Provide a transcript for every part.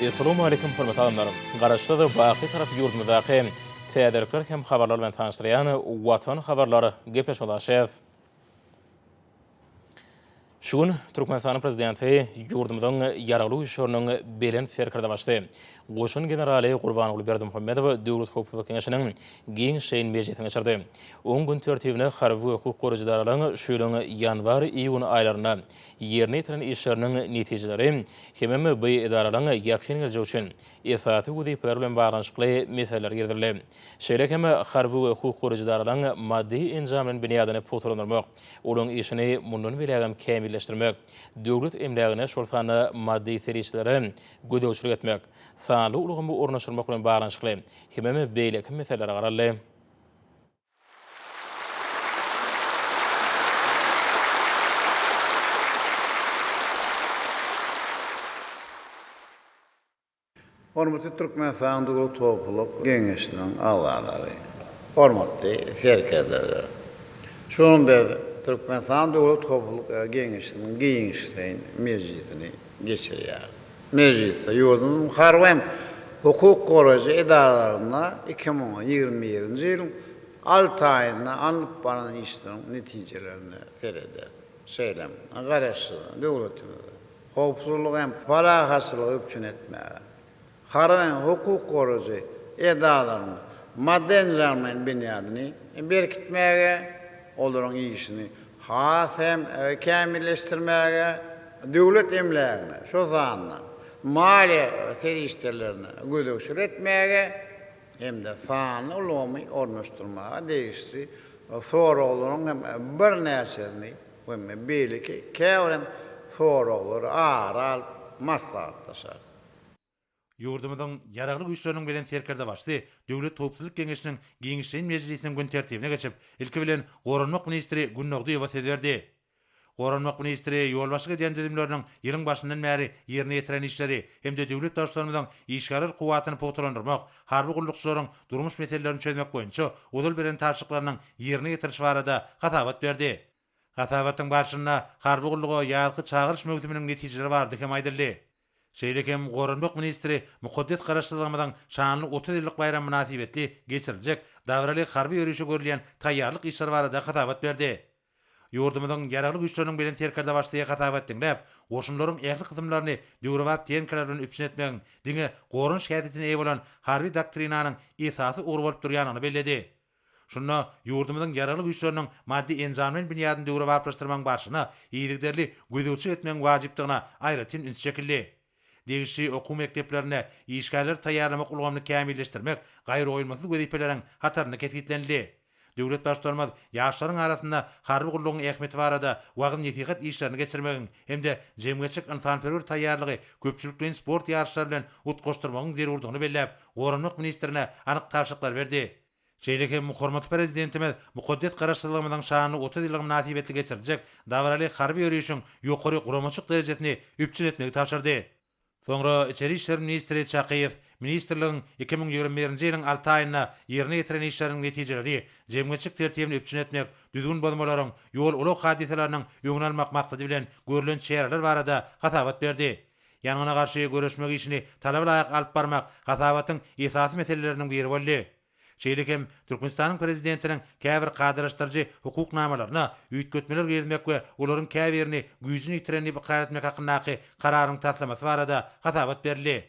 Essalawmaleýkim hormatly adamlar! Garaşsyz, baky Tarap ýurdumyzdaky täzelikler hem habarlar bilen tanyşdyrýan Watan habarlar gepleşigine ulaşýas. Şu gün Türkmenistanyň Prezidenti ýurdumyzyň Ýaragly Güýçleriniň Belent Serkerdebaşysy, goşun generaly Gurbanguly Berdimuhamedow Döwlet howpsuzlyk geňeşiniň giňişleýin mejlisini geçirdi. Oň gün tertibine harby we hukuk goraýjy edaralaryň şu ýylyň ýanwar-iýun aýlarynda ýerine ýetiren işleriniň netijeleri hemem bu edaralaryň ýakyn geljek üçin esasy wezipeleri bilen baglanyşykly meseleler girizildi. Şeýle hem harby we hukuk goraýjy edaralaryň maddy-enjamlaýyn binýadyny pugtalandyrmak, olaryň işini mundan beýlägem kämilleşdirmek, döwlet emlägine, şol sanda maddy serişdelere gözegçilik etmek, sanly ulgamy ornaşdyrmak bilen baglanyşykly hemem beýleki meselelere garaldy. Hormatly Türkmenistanyň Döwlet howpsuzlyk geňeşiniň agzalary, hormatly serkerdeler! Şu gün biz Türkmenistanyň Döwlet howpsuzlyk geňeşiniň giňişleýin mejlisini geçirýäris. Mejlisde ýurdumyzyň harby hem hukuk goraýjy edaralarynda 2021-nji ýylyň alty aýynda alnyp barlan işleriň netijelerine serederis. Şeýle hem Garaşsyz döwletimizde howpsuzlygy hem parahatçylygy üpjün etmäge, harby hem hukuk goraýjy edaralaryň maddy-enjamlaýyn binýadyny berkitmäge, olaryň işini has hem kämilleşdirmäge, döwlet emlägine, şol sanda maliýe serişdelerine gözegçilik etmäge hem-de sanly ulgamy ornaşdyrmaga degişli soraglaryň hem birnäçesini we beýleki käbir hem soraglary ara alyp maslahatlaşarys. Ýurdumyzyň Ýaragly Güýçleriniň Belent Serkerdebaşysy Döwlet howpsuzlyk geňeşiniň giňişleýin mejlisiniň gün tertibine geçip, ilki bilen goranmak ministri Gündogdyýewa söz berdi. Goranmak ministri ýolbaşçylyk edýän düzümleriniň ýylyň başyndan bäri ýerine ýetiren işleri hem-de döwlet Baştutanymyzyň işgärler kuwwatyny pugtalandyrmak, harby gullukçylaryň durmuş meselelerini çözmek boýunça ozal beren tabşyryklarynyň ýerine ýetirilişi barada hasabat berdi. Hasabatyň barşynda harby gulluga ýazky çagyryş möwsüminiň netijeleri barada hem aýdyldy. Şeýle hem goranmak ministri mukaddes Garaşsyzlygymyzyň şanly 30 ýyllyk baýramy mynasybetli geçiriljek dabaraly harby ýörişe görülýän taýýarlyk işleri barada hasabat berdi. Ýurdumyzyň Ýaragly Güýçleriniň Belent Serkerdebaşysy hasabat diňläp, goşunlaryň ähli kysymlaryny döwrebap tehnikalar bilen üpjün etmegiň diňe goranyş häsiýetine eýe bolan harby doktrinanyň esasy ugry bolup durýandygyny belledi. Şunda ýurdumyzyň Ýaragly Güýçleriniň maddy-enjamlaýyn binýadyny döwrebaplaşdyrmagyň barşyna yzygiderli gözegçilik etmegiň wajypdygyna aýratyn üns çekildi. Degişli okuw mekdeplerinde işgärleri taýýarlamak ulgamyny kämilleşdirmek gaýragoýulmasyz wezipeleriň hatarynda kesgitlenildi. Döwlet Baştutanymyz ýaşlaryň arasynda harby gullugyň ähmiýeti barada wagyz-nesihat işlerini geçirmegiň hem-de jemgyýetçilik-ynsanperwer taýýarlygy köpçülikleýin sport ýaryşlary bilen utgaşdyrmagyň zerurdygyny belläp, goranmak ministrine anyk tabşyryklary berdi. Şeýle hem hormatly Prezidentimiz mukaddes Garaşsyzlygymyzyň şanly 30 ýyllygy mynasybetli geçiriljek dabaraly harby ýörişiň ýokary guramaçylyk derejesini üpjün etmegi tabşyrdy. Soňra içeri işler ministri Çakyýew ministrligiň 2021-nji ýylyň alty aýynda ýerine ýetiren işleriniň netijeleri, jemgyýetçilik tertibini üpjün etmek, düzgün bozmalaryň, ýol-ulag hadysalarynyň öňüni almak maksady bilen görlen çäreler barada hasabat berdi. Ýangyna garşy göreşmek işini talaba laýyk alyp barmak hasabatyň esasy meseleleriniň biri boldy. Şeýle hem Türkmenistanyň Prezidentiniň käbir kadalaşdyryjy hukuk namalaryna üýtgetmeler girizmek we olaryň käbirini güýjüni ýitiren diýip ykrar etmek hakyndaky Kararyň taslamasy barada hasabat berildi.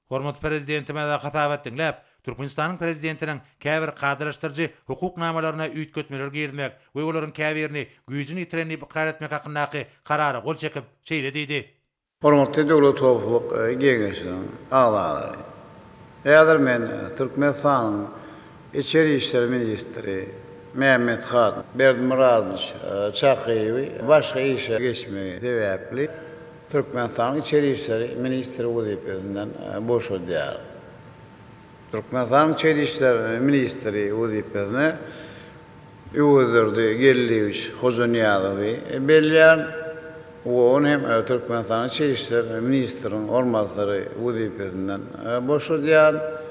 Hormatly Prezidentimiz hasabat diňläp, Türkmenistanyň Prezidentiniň käbir kadalaşdyryjy hukuk namalaryna üýtgetmeler girizmek we olaryň käbirini güýjüni ýitiren diýip ykrar etmek hakyndaky Karara gol çekip, şeýle diýdi. Hormatly Döwlet howpsuzlyk geňeşiniň agzalary! Häzir men Türkmenistanyň Içeri işler ministri Mämmethan Berdimyradowiç Çakyýewi başga işe geçmegi sebäpli Türkmenistanyň Içeri işler ministri wezipesinden boşadýaryn. Türkmenistanyň İçeri işler ministri wezipesine Öwezdurdy Geldiýewiç Hojanyýazowy belleýärin we ony hem Türkmenistanyň İçeri işler ministriniň orunbasary wezipesinden boşadýaryn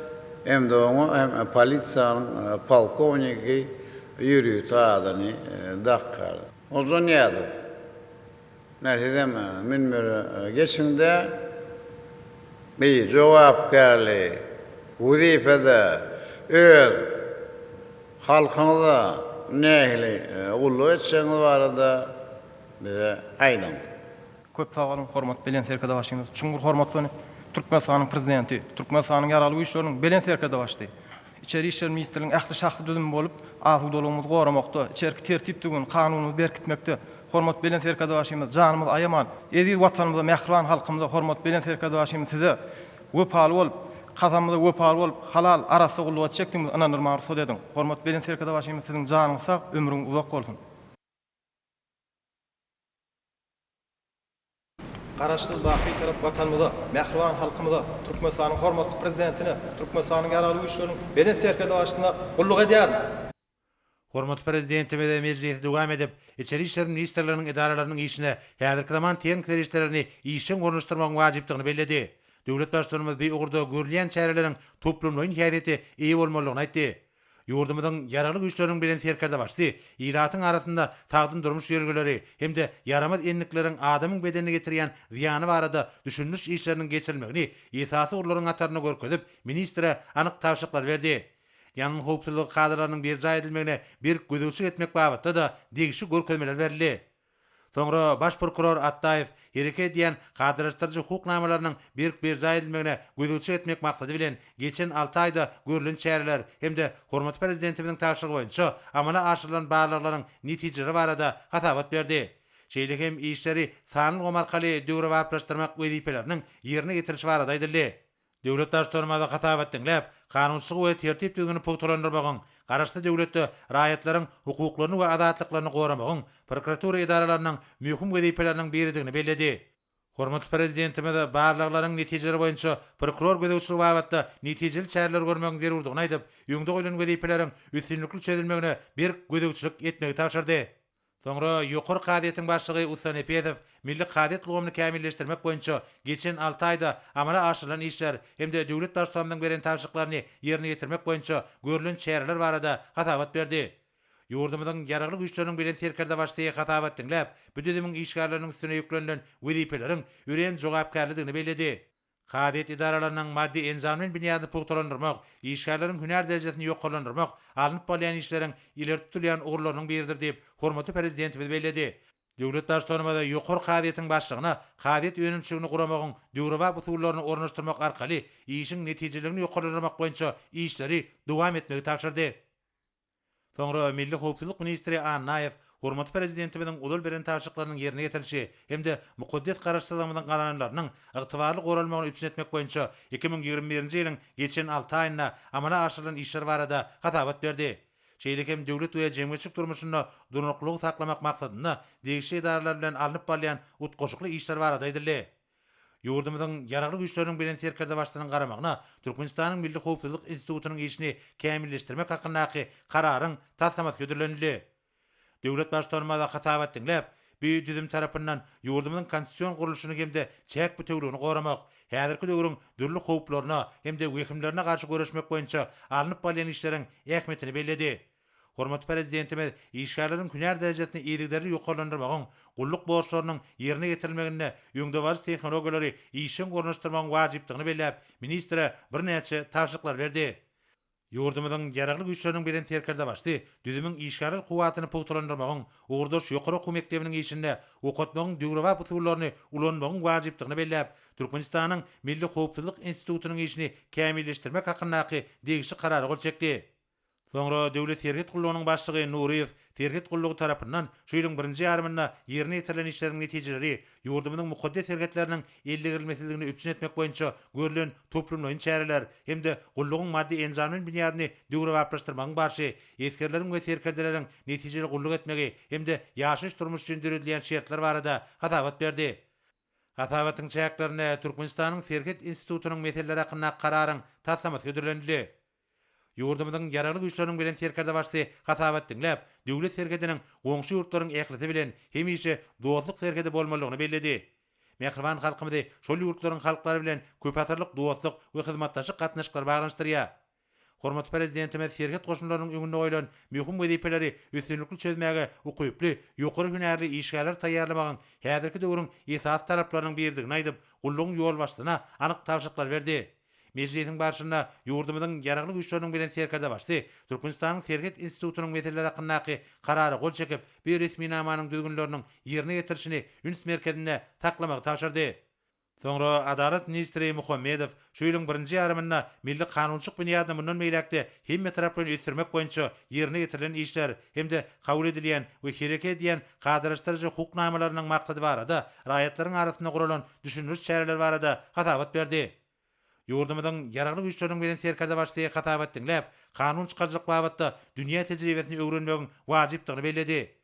hem-de oňa hem polisiýanyň polkowniki ýörite adyny dakýaryn. Hojanyýazow. Nä sizem münbere geçiňdä. Bir jogapkärli wezipede öz halkyňyza nähili gulluk etjegiňiz barada bize aýdyň. Köp sag boluň, hormatly Belent Serkerdebaşymyz! Çuňňur hormat bilen, Türkmenistanyň Prezidenti, Türkmenistanyň Ýaragly Güýçleriniň Belent Serkerdebaşysy, Içeri işler ministrligiň ähli şahsy düzümi bolup, asudalygymyzy goramakda, içerki tertip-düzgün, kanunymyzy berkitmekde, hormatly Belent Serkerdebaşymyz, janymyzy aýaman, eziz Watanymyza, mähriban halkymyza, hormatly Belent Serkerdebaşymyz size wepaly bolup, kasamyza wepaly bolup, halal, arassa gulluk etjekdigimizi ynandyrmaga rugsat ediň. Hormatly Belent Serkerdebaşymyz, siziň janyňyz sag, ömrüňiz uzak bolsun! Garaşsyz, baky Bitarap Watanymyza, mähriban halkymyza, Türkmenistanyň hormatly Prezidentine, Türkmenistanyň Ýaragly Güýçleriniň Belent Serkerdebaşysyna gulluk edýärin. Hormatly Prezidentimiz mejlisi dowam edip, Içeri işler ministrliginiň edaralarynyň işine häzirki zaman tehniki serişdelerini işjeň ornaşdyrmagyň wajypdygyny belledi. Döwlet Baştutanymyz bu ugurda görülýän çäreleriň toplumlaýyn häsiýete eýe bolmalydygyny aýtdy. Ýurdumyzyň Ýaragly Güýçleriniň Belent Serkerdebaşysy ilatyň arasynda sagdyn durmuş ýörelgeleri hem-de ýaramaz endikleriň adamyň bedenine getirýän zyýany barada düşündiriş işleriniň geçirilmegini esasy ugurlaryň hatarynda görkezip, ministre anyk tabşyryklary berdi. Ýangyn howpsuzlygy kadalarynyň berjaý edilmegine berk gözegçilik etmek babatda-da degişli görkezmeler berildi. Soňra baş prokuror Atdaýew hereket edýän kadalaşdyryjy hukuk namalarynyň berk berjaý edilmegine gözegçilik etmek maksady bilen geçen alty aýda görlen çäreler hem-de hormatly Prezidentimiziň tabşyrygy boýunça amala aşyrylan barlaglaryň netijeleri barada hasabat berdi. Şeýle hem işleri sanly ulgam arkaly döwrebaplaşdyrmak wezipeleriniň ýerine ýetirilişi barada aýdyldy. Döwlet Baştutanymyz hasabat diňläp, kanunçylygy we tertip-düzgüni pugtalandyrmagyň, Garaşsyz döwletde raýatlaryň hukuklaryny we azatlyklaryny goramagyň prokuratura edaralarynyň möhüm wezipeleriniň biridigini belledi. Hormatly Prezidentimiz barlaglaryň netijeleri boýunça prokuror gözegçiligi babatda netijeli çäreleri görmegiň zerurdygyny aýdyp, öňde goýlan wezipeleriň üstünlikli çözülmegine berk gözegçilik etmegi tabşyrdy. Soňra Ýokary kazyýetiň başlygy Ussa Nepesow milli kazyýet ulgamyny kämilleşdirmek boýunça geçen alty aýda amala aşyrylan işler hem-de döwlet Baştutanymyzyň beren tabşyryklaryny ýerine ýetirmek boýunça görlen çäreler barada hasabat berdi. Ýurdumyzyň Ýaragly Güýçleriniň Belent Serkerdebaşysy hasabat diňläp, bu düzümiň işgärleriniň üstüne ýüklenilen wezipeleriň örän jogapkärlidigini belledi. Kazyýet edaralarynyň maddy-enjamlaýyn binýadyny pugtalandyrmak, işgärleriň hünär derejesini ýokarlandyrmak alnyp barylýan işleriň ileri tutulýan ugurlarynyň biridir diýip, hormatly Prezidentimiz belledi. Döwlet Baştutanymyz Ýokary kazyýetiň başlygyna kazyýet önümçiligini guramagyň döwrebap usullaryny ornaşdyrmak arkaly işiň netijeliligini ýokarlandyrmak boýunça işleri dowam etmegi tabşyrdy. Soňra Milli howpsuzlyk ministri Annaýew hormatly Prezidentimiziň ozal beren tabşyryklarynyň ýerine ýetirilişi hem-de mukaddes Garaşsyzlygymyzyň gazananlarynyň ygtybarly goralmagyny üpjün etmek boýunça 2021-nji ýylyň geçen alty aýynda amala aşyrylan işler barada hasabat berdi. Şeýle hem döwlet we jemgyýetçilik durmuşynda durnuklylygy saklamak maksadynda degişli edaralar bilen alnyp barylýan utgaşykly işler barada aýdyldy. Ýurdumyzyň Ýaragly Güýçleriniň Belent Serkerdebaşysynyň garamagyna Türkmenistanyň Milli howpsuzlyk institutynyň işini kämilleşdirmek hakyndaky Kararyň taslamasy hödürlenildi. Döwlet Baştutanymyz hasabat diňläp, bu düzüm tarapyndan ýurdumyzyň konstitusion gurluşyny hem-de çäk bitewüligini goramak, häzirki döwrüň dürli howplaryna hem-de wehimlerine garşy göreşmek boýunça alnyp barylýan işleriň ähmiýetini belledi. Hormatly Prezidentimiz işgärleriň hünär derejesini yzygiderli ýokarlandyrmagyň, gulluk borçlarynyň ýerine ýetirilmeginde öňdebaryjy tehnologiýalary işjeň ornaşdyrmagyň wajypdygyny belläp, ministre birnäçe tabşyryklary berdi. Ýurdumyzyň Ýaragly Güýçleriniň Belent Serkerdebaşysy düzümiň işgärler kuwwatyny pugtalandyrmagyň, ugurdaş ýokary okuw mekdebiniň işinde okatmagyň döwrebap usullaryny ulanmagyň wajypdygyny belläp, Türkmenistanyň Milli howpsuzlyk institutynyň işini kämilleşdirmek hakyndaky degişli Karara gol çekdi. Soňra Döwlet serhet gullugynyň başlygy Nuryýew serhet gullugy tarapyndan şu ýylyň birinji ýarymynda ýerine ýetirilen işleriň netijeleri, ýurdumyzyň mukaddes serhetleriniň eldegrilmesizligini üpjün etmek boýunça görlen toplumlaýyn çäreler hem-de gullugyň maddy-enjamlaýyn binýadyny döwrebaplaşdyrmagyň barşy, esgerleriň we serkerdeleriň netijeli gulluk etmegi hem-de ýaşaýyş-durmuş üçin döredilýän şertler barada hasabat berdi. Hasabatyň çäklerinde Türkmenistanyň Serhet institutynyň meseleleri hakyndaky Kararyň taslamasy hödürlenildi. Ýurdumyzyň Ýaragly Güýçleriniň Belent Serkerdebaşysy hasabat diňläp, döwlet serhediniň goňşy ýurtlaryň ählisi bilen hemişe dostluk serhedi bolmalydygyny belledi. Mähriban halkymyzy şol ýurtlaryň halklary bilen köpasyrlyk dostluk we hyzmatdaşlyk gatnaşyklary baglanyşdyrýar. Hormatly Prezidentimiz serhet goşunlarynyň öňünde goýlan möhüm wezipeleri üstünlikli çözmäge ukyply, ýokary hünärli işgärleri taýýarlamagyň häzirki döwrüň esasy talaplarynyň biridigini aýdyp, gullugyň ýolbaşçysyna anyk tabşyryklary berdi. Mejlisiň barşynda ýurdumyzyň Ýaragly Güýçleriniň Belent Serkerdebaşysy Türkmenistanyň Serhet institutynyň meseleleri hakyndaky Karara gol çekip, bu resminamanyň düzgünleriniň ýerine ýetirilişini üns merkezinde saklamagy tabşyrdy. Soňra Adalat ministri Muhammedow şu ýylyň birinji ýarymynda milli kanunçylyk binýadyny mundan beýläk-de hemmetaraplaýyn ösdürmek boýunça ýerine ýetirilen işler hem-de kabul edilýän we hereket edýän kadalaşdyryjy hukuk namalarynyň maksady barada raýatlaryň arasynda guralan düşündiriş çäreleri barada hasabat berdi. Ýurdumyzyň Ýaragly Güýçleriniň Belent Serkerdebaşysy hasabat diňläp, kanun çykaryjylyk babatda dünýä tejribesini öwrenmegiň wajypdygyny belledi.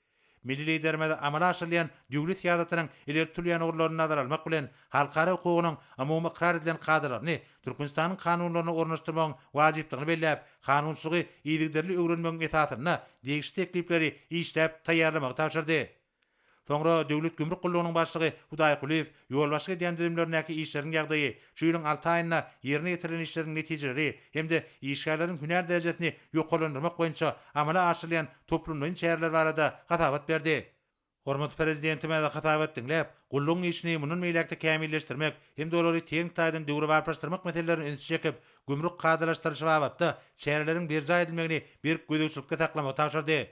Milli Liderimiz amala aşyrylýan döwlet syýasatynyň ileri tutulýan ugurlaryny nazara almak bilen, halkara hukugynyň umumy ykrar edilen kadalaryny Türkmenistanyň kanunlaryna ornaşdyrmagyň wajypdygyny belläp, kanunçylygy yzygiderli öwrenmegiň esasynda degişli teklipleri işläp taýýarlamagy tabşyrdy. Soňra Döwlet gümrük gullugynyň başlygy Hudaýkulyýew ýolbaşçylyk edýän düzümlerindäki işleriň ýagdaýy, şu ýylyň alty aýynda ýerine ýetirilen işleriň netijeleri hem-de işgärleriň hünär derejesini ýokarlandyrmak boýunça amala aşyrylýan toplumlaýyn çäreler barada hasabat berdi. Hormatly Prezidentimiz hasabat diňläp, gullugyň işini mundan beýläk-de kämilleşdirmek hem-de olary tehniki taýdan döwrebaplaşdyrmak meselelerine ünsi çekip, gümrük kadalaşdyrylyşy babatda çäreleriň berjaý edilmegini berk gözegçilikde saklamagy tabşyrdy.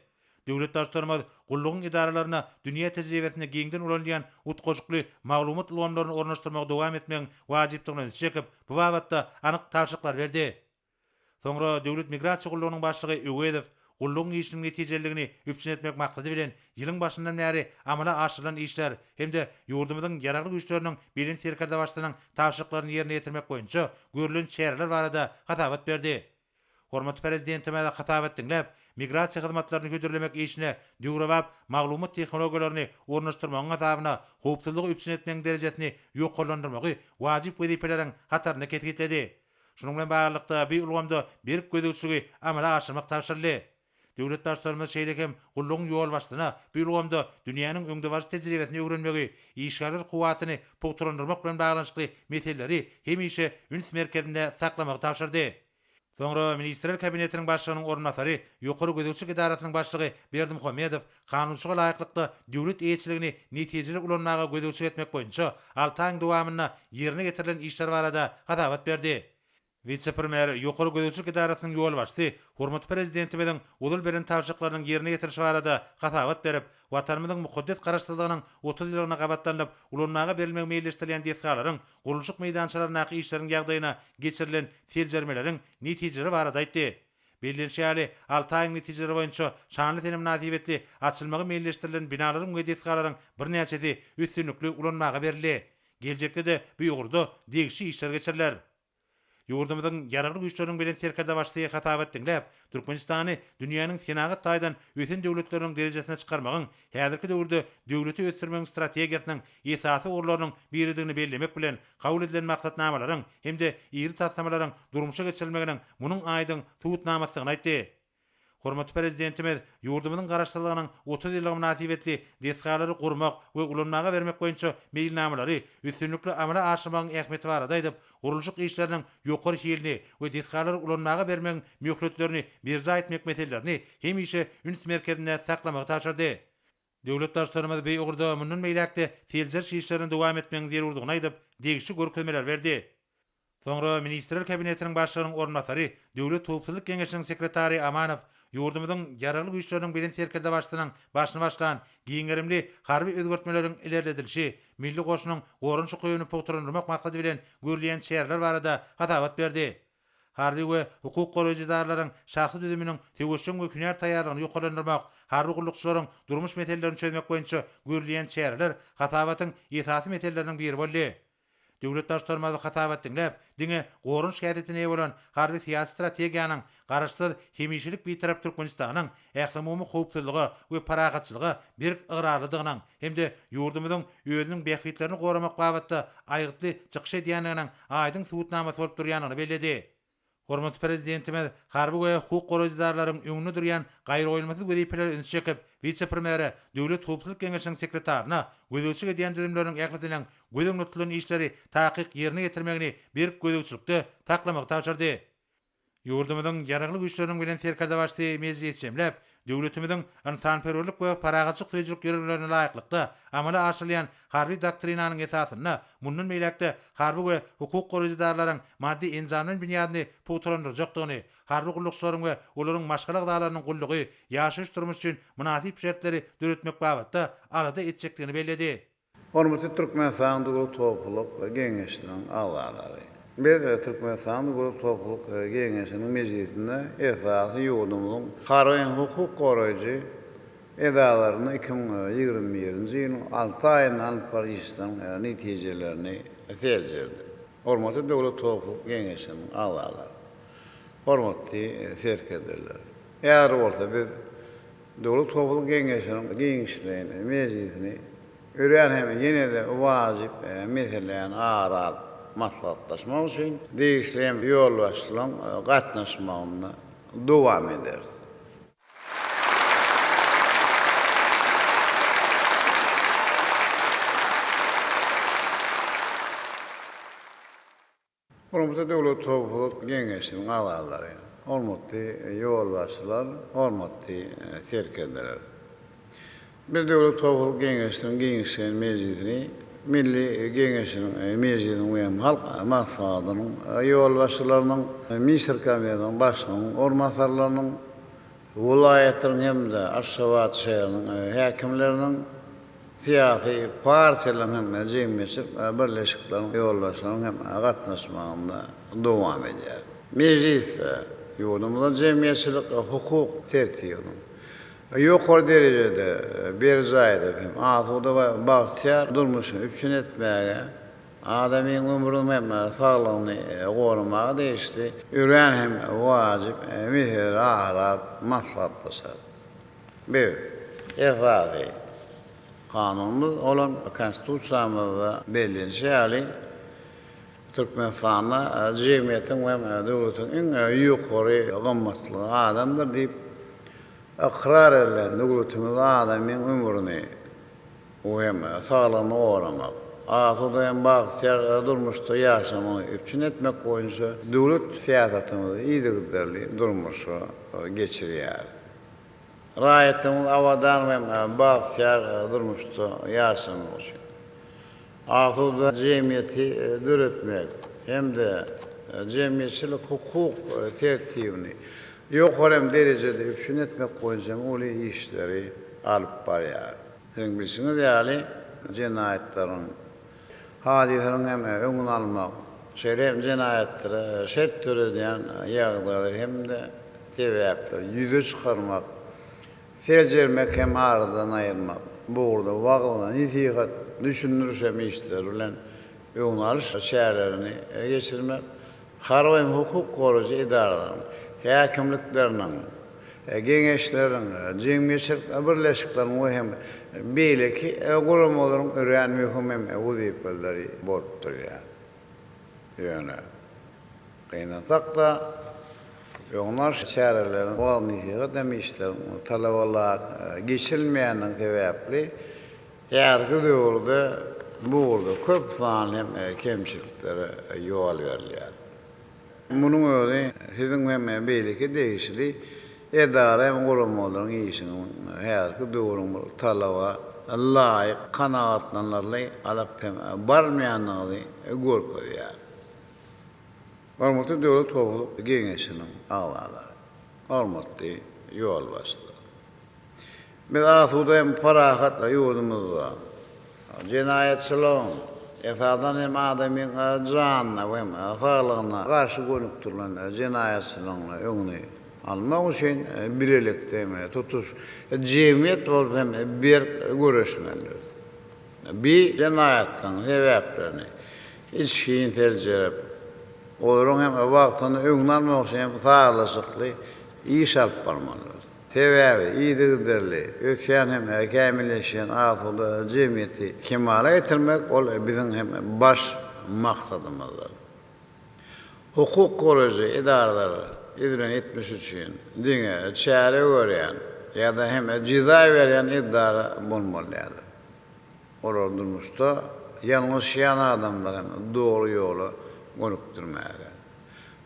Döwlet Baştutanymyz gullugyň edaralaryna dünýä tejribesinde giňden ulanylýan utgaşykly maglumat ulgamlaryny ornaşdyrmagy dowam etmegiň wajypdygyna ünsi çekip, bu babatda anyk tabşyryklary berdi. Soňra Döwlet migrasiýa gullugynyň başlygy Öwezow gullugyň işiniň netijeliligini üpjün etmek maksady bilen ýylyň başyndan bäri amala aşyrylan işler hem-de ýurdumyzyň Ýaragly Güýçleriniň Belent Serkerdebaşysynyň tabşyryklaryny ýerine ýetirmek boýunça görlen çäreler barada hasabat berdi. Hormatly Prezidentimiz hasabat diňläp, migrasiýa hyzmatlaryny hödürlemek işine döwrebap maglumat tehnologiýalaryny ornaşdyrmagyň hasabyna howpsuzlygy üpjün etmegiň derejesini ýokarlandyrmagy wajyp wezipeleriň hatarynda kesgitledi. Şunuň bilen baglylykda, bu ulgamda berk gözegçiligi amala aşyrmak tabşyryldy. Döwlet Baştutanymyz şeýle hem gullugyň ýolbaşçysyna bu ulgamda dünýäniň öňdebaryjy tejribesini öwrenmegi, işgärler kuwwatyny pugtalandyrmak bilen baglanyşykly meseleleri hemişe üns merkezinde saklamagy tabşyrdy. Soňra Ministrler Kabinetiniň Başlygynyň orunbasary, Ýokary gözegçilik edarasynyň başlygy Berdimuhamedow kanunçylyga laýyklykda döwlet eýeçiligini netijeli ulanmaga gözegçilik etmek boýunça alty aýyň dowamynda ýerine ýetirilen işler barada hasabat berdi. Wise-premýer, Ýokary gözegçilik edarasynyň ýolbaşçysy hormatly Prezidentimiziň ozal beren tabşyryklarynyň ýerine ýetirilişi barada hasabat berip, Watanymyzyň mukaddes Garaşsyzlygynyň 30 ýyllygyna gabatlanyp, ulanmaga berilmegi meýilleşdirilýän desgalaryň gurluşyk meýdançalaryndaky işleriň ýagdaýyna geçirilen seljermeleriň netijeleri barada aýtdy. Bellenişi ýaly, alty aýyň netijeleri boýunça şanly sene mynasybetli açylmagy meýilleşdirilen binalaryň we desgalaryň birnäçesi üstünlikli ulanmaga berildi. Geljekde-de bu ugurda degişli işler geçiriler. Ýurdumyzyň Ýaragly Güýçleriniň Belent Serkerdebaşysy hasabat diňläp, Türkmenistany dünýäniň senagat taýdan ösen döwletleriniň derejesine çykarmagyň häzirki döwürde döwleti ösdürmegiň strategiýasynyň esasy ugurlarynyň biridigini bellemek bilen, kabul edilen maksatnamalaryň hem-de iri taslamalaryň durmuşa geçirilmeginiň munuň aýdyň subutnamasydygyny aýtdy. Hormatly Prezidentimiz ýurdumyzyň Garaşsyzlygynyň 30 ýyllygy mynasybetli desgalary gurmak we ulanmaga bermek boýunça meýilnamalary üstünlikli amala aşyrmagyň ähmiýeti barada aýdyp, gurluşyk işleriniň ýokary hilini we desgalary ulanmaga bermegiň möhletlerini berjaý etmek meselelerini hemişe üns merkezinde saklamagy tabşyrdy. Döwlet Baştutanymyz bu ugurda mundan beýläk-de seljeriş işlerini dowam etmegiň zerurdygyny aýdyp, degişli görkezmeleri berdi. Soňra Ministrler Kabinetiniň Başlygynyň orunbasary, Döwlet howpsuzlyk geňeşiniň sekretary Amanow ýurdumyzyň Ýaragly Güýçleriniň Belent Serkerdebaşysynyň başyny başlan giň gerimli harby özgertmeleriň ilerledilişi, Milli goşunyň goranyş ukybyny pugtalandyrmak maksady bilen görülýän çäreler barada hasabat berdi. Harby we hukuk goraýjy edaralaryň şahsy düzüminiň söweşjeň we hünär taýýarlygyny ýokarlandyrmak, harby gullukçylaryň durmuş meselelerini çözmek boýunça görülýän çäreler hasabatyň esasy meseleleriniň biri boldy. Döwlet Baştutanymyz hasabat diňläp, diňe goranyş häsiýetine eýe bolan harby-syýasy strategiýanyň Garaşsyz, hemişelik Bitarap Türkmenistanyň ählumumy howpsuzlyga we parahatçylyga berk ygrarlydygynyň hem-de ýurdumyzyň özüniň bähbitlerini goramak babatda aýgytly çykyş edýändiginiň aýdyň subutnamasy bolup durýandygyny belledi. Hormatly Prezidentimiz harby we hukuk goraýjy edaralaryň öňünde durýan gaýragoýulmasyz wezipelere ünsi çekip, wise-premýere, Döwlet howpsuzlyk geňeşiniň sekretaryna gözegçilik edýän düzümleriniň ählisiniň göz öňünde tutulan işleri takyk ýerine ýetirmegini berk gözegçilikde saklamagy tabşyrdy. Ýurdumyzyň Ýaragly Güýçleriniň Belent Serkerdebaşysy mejlis jemläp, döwletimiziň ynsanperwerlik we parahatçylyk söýüjilik ýörelgelerine laýyklykda amala aşyrylýan Harby doktrinanyň esasynda mundan beýläk-de harby we hukuk goraýjy edaralaryň maddy-enjamlaýyn binýadyny pugtalandyrjakdygyny, harby gullukçylaryň we olaryň maşgala agzalarynyň gullugy, ýaşaýyş-durmuş üçin mynasyp şertleri döretmek babatda alada etjekdigini belledi. Hormatly Türkmenistanyň Döwlet howpsuzlyk Geňeşiniň agzalary! Biz Türkmenistanyň Döwlet howpsuzlyk Geňeşiniň mejlisinde esasy ýurdumyzyň harby hem hukuk goraýjy edaralarynda 2021-nji ýylyň alty aýynda alyp baran işleriniň netijelerini seljerdik. Hormatly Döwlet howpsuzlyk Geňeşiniň agzalary! Hormatly serkerdeler! Häzir bolsa biz Döwlet howpsuzlyk geňeşiniň giňişleýin mejlisini örän hem ýene-de wajyp meseläni ara alyp maslahatlaşmak üçin degişli hem ýolbaşçylaryň gatnaşmagynda dowam ederis. Hormatly Döwlet howpsuzlyk geňeşiniň agzalary, hormatly ýolbaşçylar, hormatly serkerdeler! Biz Döwlet howpsuzlyk geňeşiniň giňişleýin mejlisini Milli Geňeşiniň Mejlisiniň we Halk Maslahatynyň ýolbaşçylarynyň, Ministrler Kabinetiniň Başlygynyň orunbasarlarynyň, welaýatlaryň hem-de Aşgabat şäheriniň häkimleriniň, syýasy partiýalaryň hem jemgyýetçilik birleşikleriň ýolbaşçylarynyň hem gatnaşmagynda dowam edýär. Mejlisde ýurdumyzda jemgyýetçilik hukuk tertibiniň ýokary derejede berjaý edip hem asuda we bagtyýar durmuşyny üpjün etmäge, adamyň ömrüni hem saglygyny goramaga degişli örän hem wajyp meseleleri ara alyp maslahatlaşar. Biz, esasy Kanunymyz bolan Konstitusiýamyzda bellenişi ýaly, Türkmenistanda jemgyýetiň we döwletiň iň ýokary gymmatlygy adamdyr diýip ykrar edilen döwletimizde adamyň ömrüni we hem saglygyny goramak, asuda hem bagtyýar durmuşda ýaşamagyny üpjün etmek boýunça döwlet syýasatymyzy yzygiderli durmuşa geçirýäris. Raýatlarymyz abadan we bagtyýar durmuşda ýaşamagy üçin asuda jemgyýeti döretmek hem-de jemgyýetçilik-hukuk tertibini ýokary hem derejede üpjün etmek boýunça hem uly işleri alyp barýar. Siziň bilşiňiz ýaly, jenaýatlaryň Hadysalaryň hem öňüni almak, şeýle hem jenaýatlara şert döredýän ýagdaýlary hem-de sebäpleri ýüze çykarmak, seljermek hem aradan aýyrmak, bu ugurda wagyz-nesihat, düşündiriş hem işleri bilen öňüni alyş çärelerini geçirmek, harby hem hukuk goraýjy edaralaryň, häkimlikleriniň, geňeşleriň, jemgyýetçilik birleşikleriň we hem beýleki guramalaryň örän möhüm hem wezipeleri bolup durýar. Ýöne, gynansak-da, öňüni alyş çäreleriniň, wagyz-nesihat hem işleriň talaba laýyk geçirilmeýändigi sebäpli, häzirki döwürde bu ugurda köp sanly hem kemçiliklere ýol berilýär. Munuň özi siziň hem beýleki degişli edara hem guramalaryň işiniň häzirki döwrüň bir talaba laýyk kanagatlanarly alyp hem barylmaýandygyny görkezýär. Hormatly Döwlet howpsuzlyk geňeşiniň agzalary, hormatly ýolbaşçylar! Biz asuda hem parahat ýurdumyzda jenaýatçylygyň, esasan hem adamyň janyna we saglygyna garşy gönükdirilen jenaýatçylygyň öňüni almak üçin bilelikde hem tutuş jemgyýet bolup hem berk göreşmelidiris. Bi jenaýatlaryň sebäplerini içgin seljerip, olaryň hem wagtynda öňüni almak üçin hem sazlaşykly iş alyp barmalydyrys. Sebäbi yzygiderli ösýän hem kämilleşýän asuda jemgyýeti kemala getirmek ol biziň hem baş maksadymyzdyr. Hukuk goraýjy edaralar edilen etmiş üçin diňe çäre görýän ýa-da hem jeza berýän edara bolmaly däldir. Olar durmuşda ýalňyşýan adamlary hem dogry ýola gönükdirmäge.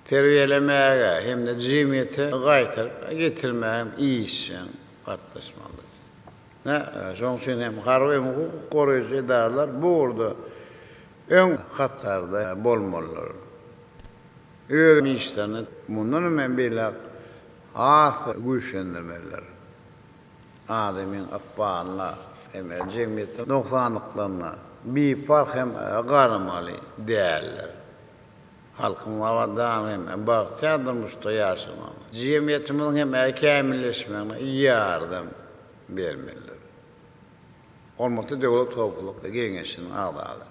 Terbiýelemäge hem-de jemgyýete gaýtaryp getirmäge hem işjeň gatnaşmalydyr. Ine, şonuň üçin hem harby hem hukuk goraýjy edaralar bu ugurda öň hatarda bolmalydyr. Öz işlerini mundan hem beýläk has güýçlendirmelidir. Adamyň ykbalyna hem jemgyýetiň nogsanlyklaryna biparh hem garamaly däldir. Halkyň abadan hem bagtyýar durmuşda ýaşamagyna, jemgyýetimiziň hem kämilleşmegine ýardam bermelidir. Hormatly Döwlet howpsuzlyk geňeşiniň agzalary!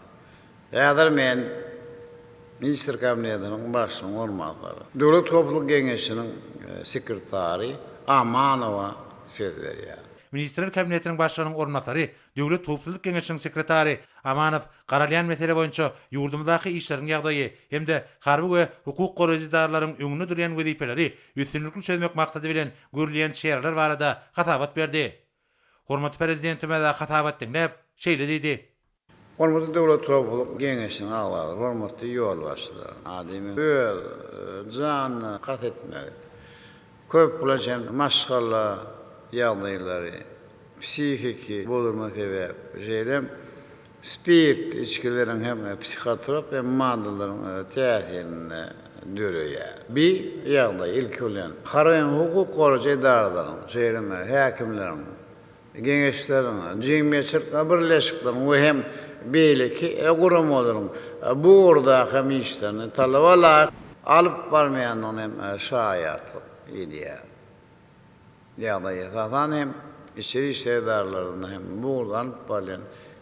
Häzir men Ministr Kabinetiniň Başlygynyň orunbasary, Döwlet howpsuzlyk geňeşiniň sekretary Amanowa söz berýär. Ministrler Kabinetiniň Başlygynyň orunbasary, Döwlet howpsuzlyk geňeşiniň sekretary Amanow garalýan mesele boýunça ýurdumyzdaky işleriň ýagdaýy hem-de harby we hukuk goraýjy edaralaryň öňünde durýan wezipeleri üstünlikli çözmek maksady bilen görülýän çäreler barada hasabat berdi. Hormatly Prezidentimiz hasabat diňläp, şeýle diýdi. Hormatly Döwlet howpsuzlyk geňeşiniň agzalary, hormatly ýolbaşçylar! Adamyň öz janyna kast etmegi, köplenç hem maşgala ýagdaýlary, psihiki bozulma sebäpli, şeýle hem spirt içgileriň hem psihotrop hem maddalaryň täsirinde döreýär. Bi ýagdaý ilki bilen harby hem hukuk goraýjy edaralaryň, şeýle hem häkimleriň, geňeşleriň, jemgyýetçilik birleşikleriň we hem beýleki guramalaryň bu ugurdaky hem işlerini talaba laýyk alyp barmaýandygyna hem şaýatlyk edýär. Ýagdaý esasan hem içeri işler edaralarynda hem bu ugurda alyp barylýan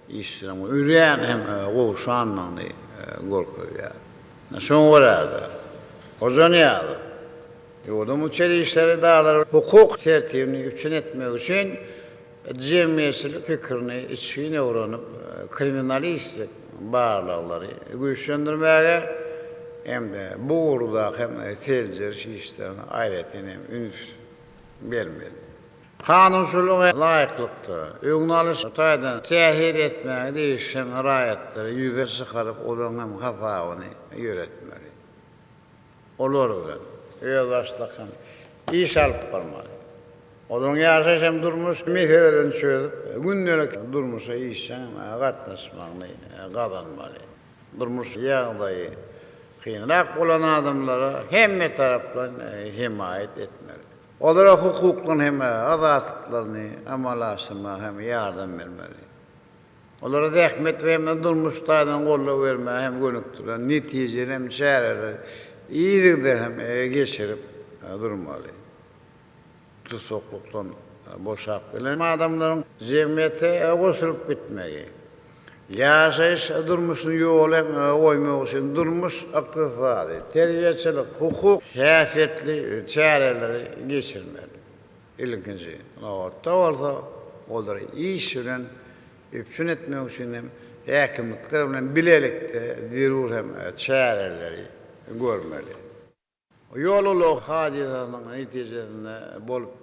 işleriň örän hem gowşandygyny görkezýär. Şoňa görä-de, Hojanyýazow ýurduň içeri işler edaralary hukuk tertibini üpjün etmek üçin jemgyýetçilik pikirini içgin öwrenip, kriminalistik barlaglary güýçlendirmäge hem-de bu ugurdaky hem seljeriş işlerine aýratyn hem üns bermeli. Kanunçylyga laýyklykda, öňüni alyş taýdan täsir etmäge degişli hem raýatlary ýüze çykaryp, olaryň hem hasabyny ýöretmeli. Olar bilen özbaşdak hem iş alyp barmaly. Olaryň ýaşaýyş hem durmuş meselelerini çözüp, gündelik durmuşa işjeň gatnaşmagyny gazanmaly. Durmuş ýagdaýy kynrak bolan adamlara hemmetaraplaýyn hemaýat etmeli. Olara hukuklaryny hem azatlyklaryny amala aşyrmaga hem ýardam bermeli. Olara zähmet we hem-de durmuş taýdan goldaw bermäge hem gönükdirilen netijeli hem çäreleri yzygider hem geçirip durmaly. Tussaklykdan boşap gelen adamlaryň jemgyýete goşulyp gitmegi, ýaşaýyş durmuşyny ýola goýmak üçin durmuş-ykdysady, terbiýeçilik, hukuk häsiýetli çäreleri geçirmeli. Ilkinji nobatda bolsa, olary iş bilen üpjün etmek üçin hem häkimlikler bilen bilelikde zerur hem çäreleri görmeli. Ýol-ulag hadysasynyň netijesinde bolup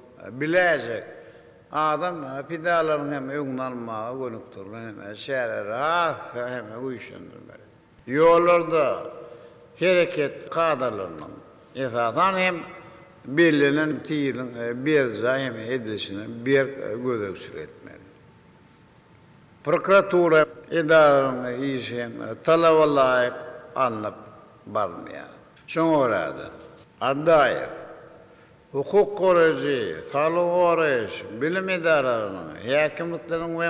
biläýjek adam pidalarynyň hem öňüni almaga gönükdirilen hem çäreleri has hem güýçlendirmeli. Ýollarda hereket kadalarynyň, esasan hem, bellenen tizligiň berjaý hem edilişine berk gözegçilik etmeli. Prokuratura edaralarynyň işi hem talaba laýyk alnyp barylmaýar. Şoňa görä-de, Addaýew hukuk goraýjy, saglygy goraýyş, bilim edaralarynyň, häkimlikleriň we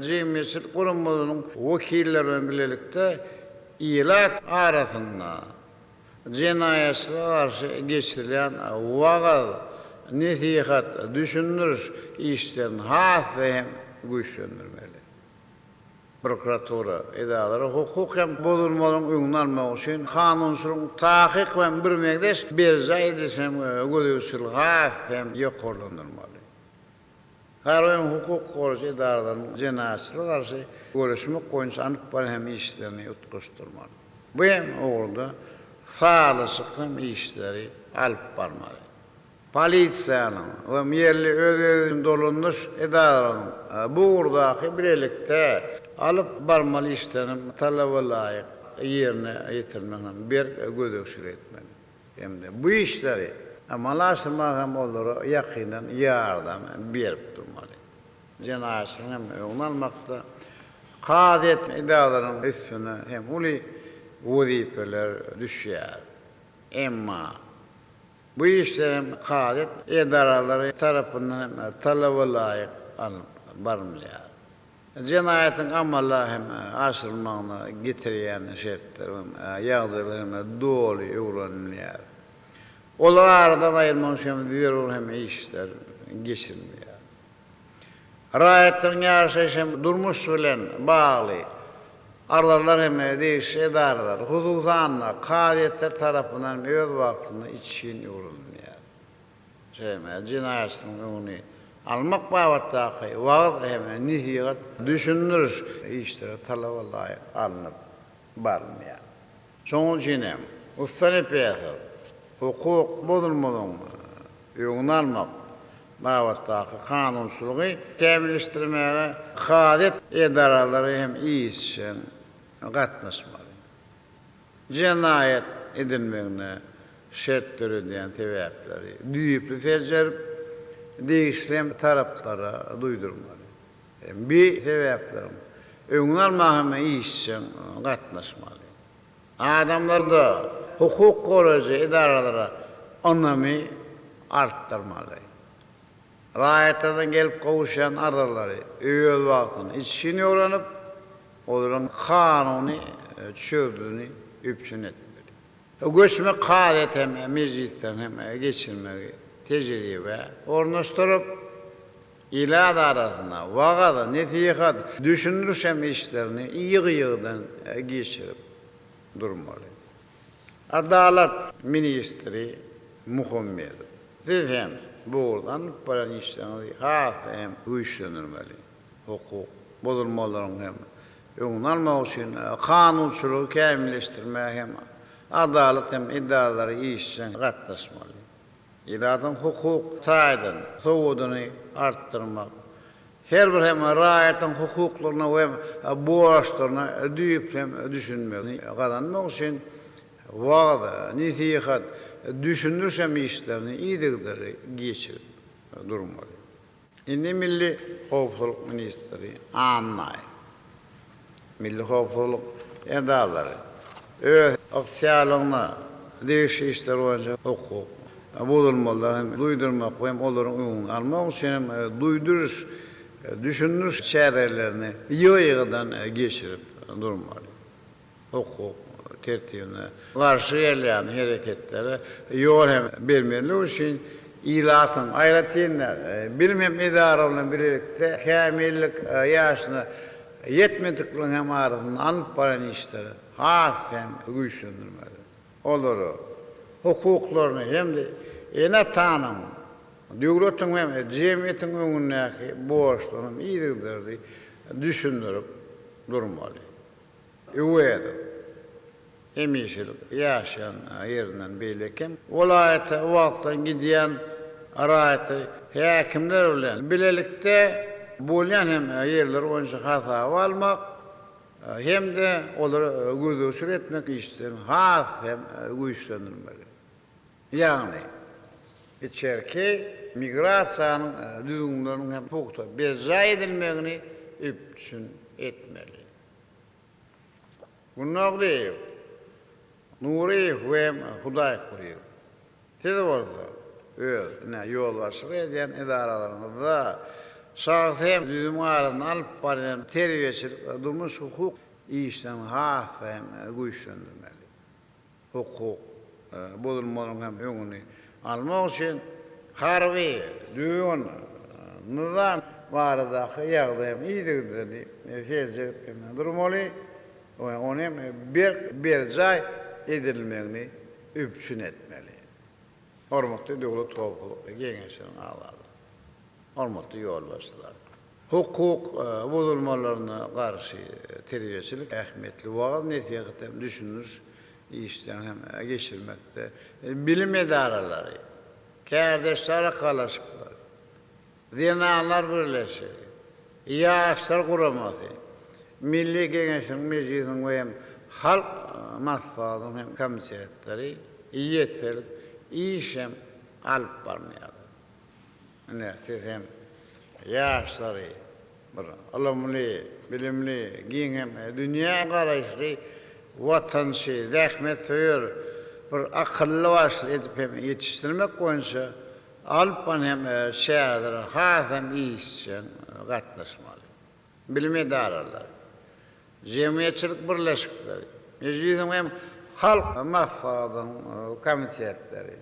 jemgyýetçilik guramalarynyň wekilleri bilen bilelikde ilat arasynda jenaýatçylyga garşy geçirilýän wagyz, nesihat, düşündiriş işlerini has-da hem güýçlendirmeli. Prokuratura edaralary hukuk hem bozulmalaryň öňüni almak üçin kanunçylygyň takyk we birmeňzeş berjaý edilişine hem gözegçiligi has hem ýokarlandyrmaly. Harby hem hukuk goraýjy edaralaryň jenaýatçylyga garşy göreşmek boýunça alyp barýan hem işlerini utgaşdyrmaly. Bu hem ugurda sazlaşykly hem işleri alyp barmaly. Polisiýanyň we ýerli öz-özüni dolandyryş edaralarynyň bu ugurdaky bilelikde alyp barmaly işlerini talaba laýyk ýerine ýetirmegine berk gözegçilik etmeli. Hem-de bu işleri amala aşyrmaga hem olara ýakyndan ýardam berip durmaly. Jenaýatçylygyň hem öňüni almakda kazyýet edaralarynyň üstüne hem uly wezipeler düşýär. Emma bu işler hem kazyýet edaralary tarapyndan hem talaba laýyk alnyp barylmaýar. Jenaýatyň amala hem aşyrylmagyna getirýän şertler hem ýagdaýlar hem doly öwrenilýär. Olary aradan aýyrmak üçin hem zerur hem işler geçirilýär. Raýatlaryň ýaşaýyş hem durmuş bilen bagly arzalar hem degişli edaralar, hususan-da, kazyýetler tarapyndan hem öz wagtynda içgin öwrenilýär. Şeýle jenaýatçylygyň öňüni almak babatdaky wagyz hem nesihat, düşündiriş işleri talaba laýyk alnyp barylmaýar. Şonuň üçin hem Ussa Nepesow hukuk bozulmalaryň öňüni almak babatdaky kanunçylygy kämilleşdirmäge kazyýet edaralary hem işjeň gatnaşmaly. Jenaýat edilmegine şert döredýän sebäpleri düýpli seljerip, degişli hem taraplara duýdurmaly. Bi sebäpleriň öňüni almaga hem işjeň gatnaşmaly. Adamlarda hukuk goraýjy edaralara ynamy artdyrmaly. Raýatlardan gelip gowuşýan arzalary öz wagtynda içgin öwrenip, olaryň kanuny çözgüdini üpjün etmeli. Göçme kazyýet hem mejlislerini hem geçirmegi tejribä ornaşdyryp, ilat arasynda wagyz, nesihat, düşündiriş hem işlerini ýygy-ýygydan geçirip durmaly. Adalat ministri Muhammedow, siz hem bu ugurda alnyp barýan işleriňizi has hem güýçlendirmeli. Hukuk bozulmalaryň hem öňüni almak üçin kanunçylygy kämilleşdirmäge hem adalat hem edaralary işjeň gatnaşmaly. Ilatyň hukuk taýdan sowadyny artdyrmak, her bir hem raýatyň hukuklaryna we borçlaryna düýpli hem düşünmegini gazanmak üçin wagyz, nesihat, düşündiriş hem işlerini yzygiderli geçirip durmaly. Indi Milli howpsuzlyk ministri Annaýew, Milli howpsuzlyk edaralary öz ygtyýarlygyna degişli işler boýunça hukuk bozulmalary hem duýdurmak we hem olaryň öňüni almak üçin hem duýduryş, düşündiriş çärelerini ýygy-ýygydan geçirip durmaly. hukuk tertibine garşy gelýän hereketlere ýol hem bermezlik üçin ilatyň, aýratyn-da, bilim hem edara bilen bilelikde kämillik ýaşyna ýetmedikleriň hem arasynda alnyp barýan işleri has hem güýçlendirmeli. Olara hukuklaryny hem-de ene-atanyň, döwletiň hem jemgyýetiň öňündäki borçlaryny hem yzygiderli düşündirip durmaly. Öwezow, hemişelik ýaşaýan ýerinden beýlekem welaýata wagtlaýyn gidýän raýatlary häkimler bilen bilelikde bolýan hem ýerler boýunça hasaba almak hem-de olara gözegçilik etmek işlerini has hem güýçlendirmeli. Ýagny, içerki migrasiýanyň düzgünleriniň hem pugta berjaý edilmegini üpjün etmeli. Gündogdyýew, Nuryýew we Hudaýkulyýew, siz bolsa öz ine ýolbaşçylyk edýän edaralaryňyzda şahsy hem düzümiň arasynda alyp barýan terbiýeçilik we durmuş-hukuk işlerini has-da hem güýçlendirmeli. Hukuk bozulmalaryň hem öňüni almak üçin harby düzgün, nyzam baradaky ýagdaýy hem yzygiderli seljerip hem durmaly we ony hem berk berjaý edilmegini üpjün etmeli. Hormatly Döwlet howpsuzlyk geňeşiniň agzalary! Hormatly ýolbaşçylar! Hukuk bozulmalaryna garşy terbiýeçilik ähmiýetli wagyz-nesihat hem düşündiriş işlerini hem geçirmekde bilim edaralary, kärdeşler arkalaşyklary, Zenanlar birleşigi, Ýaşlar guramasy, Milli Geňeşiň Mejlisiniň we hem Halk Maslahatynyň hem komitetleri. ýeterlik iş hem alyp barmaýarlar. Ine, siz hem ýaşlary bir ylymly, bilimli, giň hem dünýä garaýyşly, watançy, zähmetsöýer, bir akylly-başly edip hem ýetişdirmek boýunça alyp baran hem çärelere has hem işjeň gatnaşmaly. Bilim edaralary, jemgyýetçilik birleşikleri, Mejlisiň hem Halk Maslahatynyň komitetleri,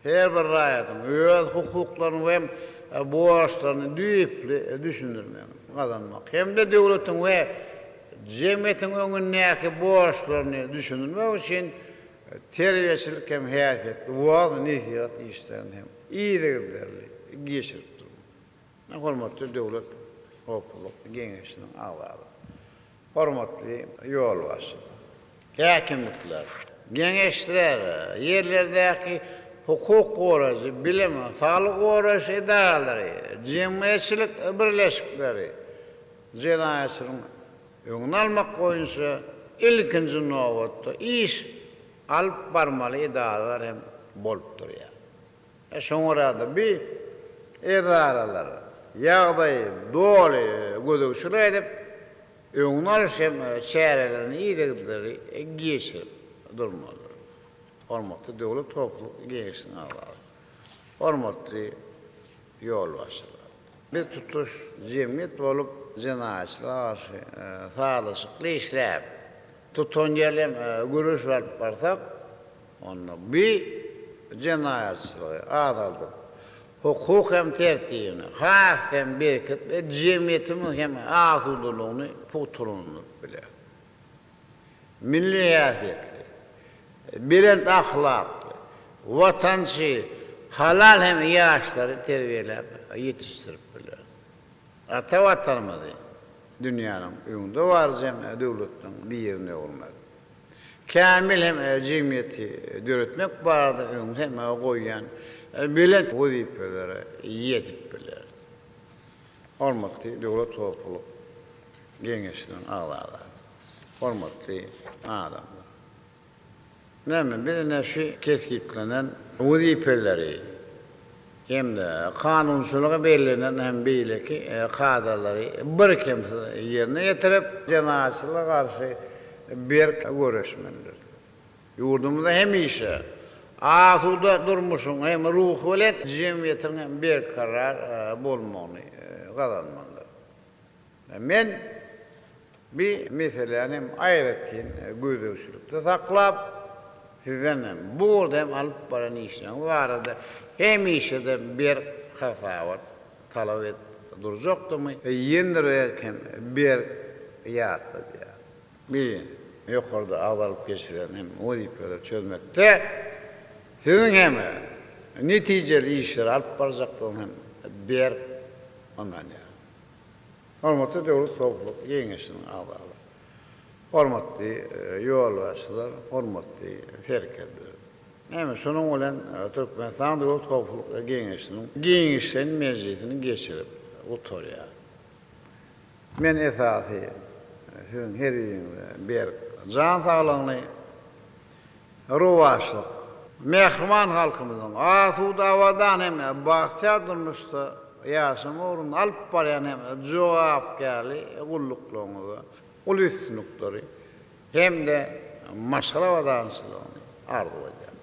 Her bir raýatyň öz hukuklaryny we borçlaryny düýpli düşündirmegini gazanmak hem-de döwletiň we jemgyýetiň öňündäki borçlaryny düşündirmek üçin terbiýeçilik hem häsiýetli wagyz-nesihat işlerini hem yzygiderli geçirip durmak. Hormatly Döwlet howpsuzlyk geňeşiniň agzalary! Hormatly ýolbaşçylar, häkimlikler, geňeşler, ýerlerdäki hukuk goraýjy, bilim, saglygy goraýyş edaralary, jemgyýetçilik birleşikleri jenaýatçylygyň öňüni almak boýunça ilkinji nobatda iş alyp barmaly edaralar hem bolup durýar. Şoňa görä-de bi edaralar ýagdaýy doly gözegçilik edip, öňüni alyş hem çärelerini yzygiderli geçirip durmalydyr. Hormatly Döwlet howpsuzlyk geňeşiniň agzalary! Hormatly ýolbaşçylar! Biz tutuş jemgyýet bolup jenaýatçylyga garşy sazlaşykly işläp, tutanýerli hem göreş alyp barsak, Onda bi jenaýatçylygy azaldyp, hukuk hem tertibini has hem berkitip we jemgyýetimiziň hem asudalygyny pugtalandyryp biler. Milli häsiýetli, belent ahlakly, watançy, halal hem ýaşlary terbiýeläp ýetişdirip biler. Ata Watanymyzy dünýäniň öňdebaryjy hem döwletiniň birine öwürmek. Kämil hem jemgyýeti döretmek barada öňde goýýan belent wezipelere ýetip bileris. Hormatly Döwlet howpsuzlyk geňeşiniň agzalary! Hormatly adamlar! Näme, biz ine şu kesgitlenen wezipeleri hem-de kanunçylyga bellenen hem beýleki kadalary birkemsiz ýerine ýetirip, jenaýatçylyga garşy berk göreşmelidiris. Ýurdumyzda hemişe asuda durmuşyň hem ruhubelent jemgyýetiň hem berkarar bolmagyny gazanmalydyrys. Men bi meseläni hem aýratyn gözegçilikde saklap, sizden hem bu ugurda hem alyp baran işleriňiz barada hemişe-de berk hasabat talap edip durjakdygymy ýene bir gezek hem berk ýatladýaryn. Bi ýokarda agzalyp geçilen hem wezipeleri çözmekde siziň hem netijeli işleri alyp barjakdygyňyzy hem berk ynanýaryn. Hormatly Döwlet howpsuzlyk geňeşiniň agzalary! Hormatly ýolbaşçylar, hormatly serkerdeler! Näme, şunuň bilen Türkmenistan Döwlet howpsuzlyk geňeşiniň giňişleýin mejlisini geçirip gutarýar. Men esasy siziň her biriňize berk jan saglygyny, Rowaçlyk, mähriban halkymyzyň asuda, abadan hem bagtyýar durmuşda ýaşamagy ugrunda alyp barýan hem jogapkärli gulluklaryňyzda uly üstünlikleri hem-de maşgala abadançylygyny arzuw edýärin.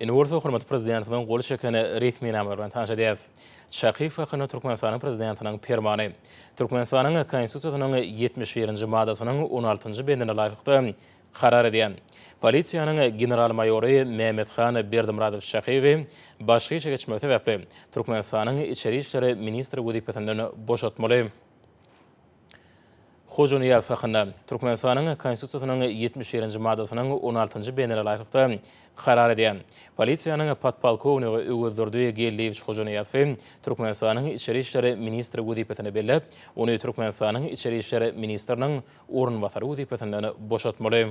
Indi bolsa hormatly Prezidentimiziň gol çeken resminamalary bilen tanyş edýäris. Çakyýew hakynda Türkmenistanyň Prezidentiniň Permany. Türkmenistanyň Konstitusiýasynyň 71-nji maddasynyň 16-njy bendine laýyklykda karar edýän. Polisiýanyň general-maýory Mämmethan Berdimyradowiç Çakyýewi başga işe geçmegi sebäpli Türkmenistanyň Içeri işler ministri wezipesinden boşatmaly. Hojanyýazow hakynda Türkmenistanyň Konstitusiýasynyň 71-nji maddasynyň 16-njy bendine laýyklykda karar edýän. Polisiýanyň podpolkownigi Öwezdurdy Geldiýewiç Hojanyýazowy Türkmenistanyň Içeri işler ministri wezipesine belläp, ony Türkmenistanyň Içeri işler ministriniň orunbasary wezipesinden boşatmaly.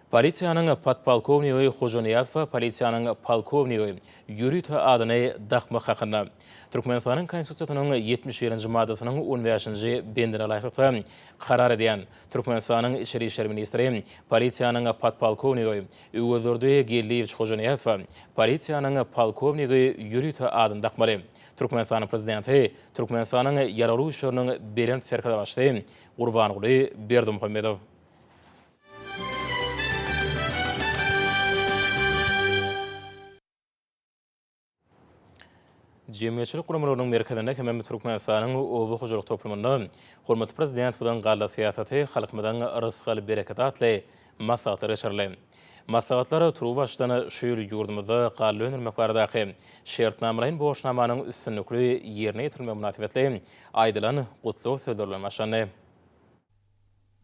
Polisiýanyň podpolkownigi Hojanyýazowa polisiýanyň polkownigi ýörite adyny dakmak hakynda Türkmenistanyň Konstitusiýasynyň 71-nji maddasynyň on bäşinji bendine laýyklykda karar edýän Türkmenistanyň Içeri işler ministri polisiýanyň podpolkownigi Öwezdurdy Geldiýewiç Hojanyýazowa polisiýanyň polkownigi ýörite adyny dakmaly. Türkmenistanyň Prezidenti Türkmenistanyň Ýaragly Güýçleriniň Belent Serkerdebaşysy Gurbanguly Berdimuhamedow. Jemgyýetçilik guramalarynyň merkezinde hemem Türkmenistanyň oba hojalyk toplumynda hormatly Prezidentimiziň galla syýasaty halkymyzyň rysgal-bereketi atly maslahatlar geçirildi. Maslahatlar turuwbaşdan şu ýyl ýurdumyzda galla öndürmek baradaky şertnamalaýyn borçnamanyň üstünlikli ýerine ýetirilmegi mynasybetli aýdylan gutlag sözleri bilen başlandy.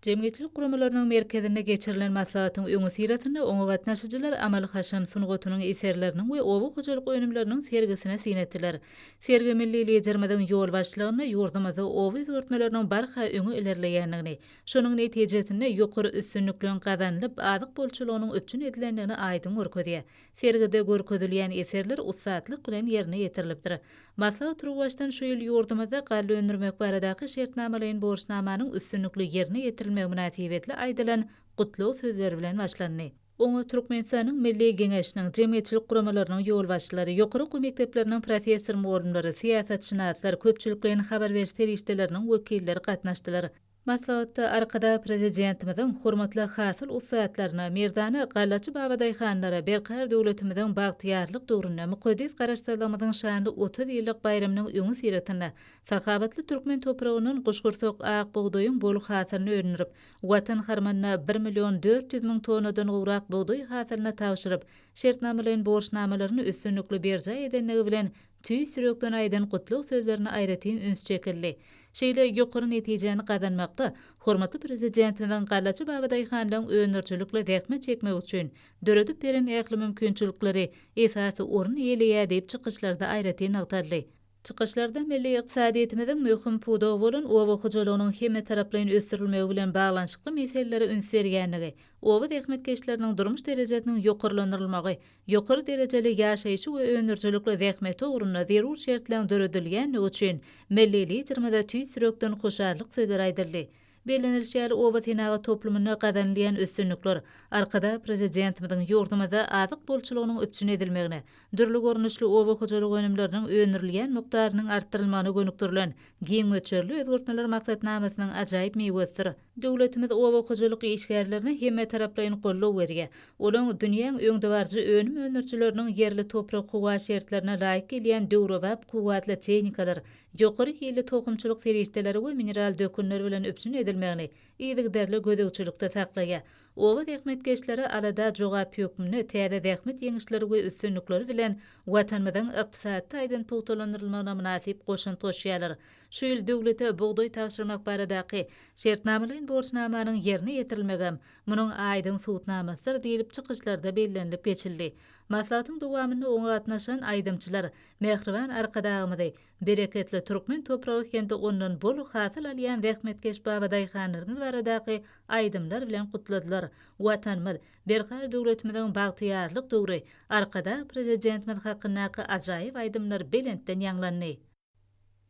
Jemgyýetçilik guramalarynyň merkezinde geçirilen maslahatyň öňüsyrasynda oňa gatnaşyjylar amaly-haşam sungatynyň eserleriniň we oba hojalyk önümleriniň sergisine syn etdiler. Sergi milli Liderimiziň ýolbaşçylygynda ýurdumyzda oba özgertmeleriniň barha öňe ilerleýändigini, şonuň netijesinde ýokary üstünlikleň gazanylyp, azyk bolçulygynyň üpjün edilendigini aýdyň görkezýär. Sergide görkezilýän eserler ussatlyk bilen ýerine ýetirilipdir. Maslahat turuwbaşdan şu ýyl ýurdumyzda galla öndürmek baradaky şertnamalaýyn borçnamanyň üstünlikli ýerine ýetirilmegi mynasybetli aýdylan gutlag sözleri bilen başlandy. Oňa Türkmenistanyň Milli Geňeşiniň, jemgyýetçilik guramalarynyň ýolbaşçylary, ýokary okuw mekdepleriniň professor-mugallymlary, syýasatşynaslar, köpçülikleýin habar beriş serişdeleriniň wekilleri gatnaşdylar. Maslahatda Arkadag Prezidentimiziň hormatly hasyl ussatlaryna, merdana gallaçy babadaýhanlara Berkarar döwletimiziň bagtyýarlyk döwründe mukaddes Garaşsyzlygymyzyň şanly 30 ýyllyk baýramynyň öňüsyrasynda sahawatly türkmen topragyndan guşgursak ak bugdaýyň bol hasylyny öndürip, Watan harmanyna bir million 400 müň tonnadan gowrak bugdaý hasylyny tabşyryp, şertnamalaýyn borçnamalaryny üstünlikli berjaý edenligi bilen tüýs ýürekden aýdan gutlag sözlerine aýratyn üns çekildi. Şeýle ýokary netijäni gazanmakda hormatly Prezidentimiziň gallaçy babadaýhanlaryň öndürijilikli zähmet çekmegi üçin döredip beren ähli mümkinçilikleri esasy orun eýeleýär diýip çykyşlarda aýratyn nygtaldy. Çykyşlarda milli ykdysadyýetimiziň möhüm pudagy bolan oba hojalygynyň hemmetaraplaýyn ösdürilmegi bilen baglanyşykly meselelere üns berýändigi, oba zähmetkeşleriniň durmuş derejesiniň ýokarlandyrylmagy, Ýokary derejeli ýaşaýşy we öndürijilikli zähmeti ugrunda zerur şertleň döredilýändigi üçin milli Liderimize tüýs ýürekden hoşallyk sözleri aýdyldy. Bellenilişi ýaly, oba senagat toplumynda gazanylýan üstünlikler Arkadag Prezidentimiziň ýurdumyzda azyk bolçulygynyň üpjün edilmegine, dürli görnüşli oba hojalyk önümleriniň öndürilýän mukdarynyň artdyrylmagyna gönükdirilen giň möçberli özgertmeler maksatnamasynyň ajaýyp miwesidir. Döwletimiz oba hojalyk işgärlerine hemmetaraplaýyn goldaw berýär. Olaň dünýäň öňdebaryjy önüm öndürijileriniň ýerli toprak-howa şertlerine laýyk gelýän döwrebap kuwwatly tehnikalar, ýokary hilli tohumçylyk serişdeleri we mineral dökünler bilen üpjün edilmegini yzygiderli gözegçilikde saklaýar. Oba zähmetkeşleri alada jogap hökmünde täze zähmet ýeňişleri we üstünlikleri bilen Watanymyzyň ykdysady taýdan pugtalandyrylmagyna mynasyp goşant goşýarlar. Şu ýyl döwlete bugdaý tabşyrmak baradaky şertnamalaýyn borçnamanyň ýerine ýetirilmegem munuň aýdyň subutnamasydyr diýlip, çykyşlarda bellenilip geçildi. Maslahatyň dowamynda oňa gatnaşan aýdymçylar mähriban Arkadagymyzy, bereketli türkmen topragy hem-de ondan bol hasyl alýan zähmetkeş babadaýhanlarymyz baradaky aýdymlar bilen gutladylar. Watanymyz, Berkarar döwletimiziň bagtyýarlyk döwri, Arkadag Prezidentimiz hakyndaky ajaýyp aýdymlar belentden ýaňlandy.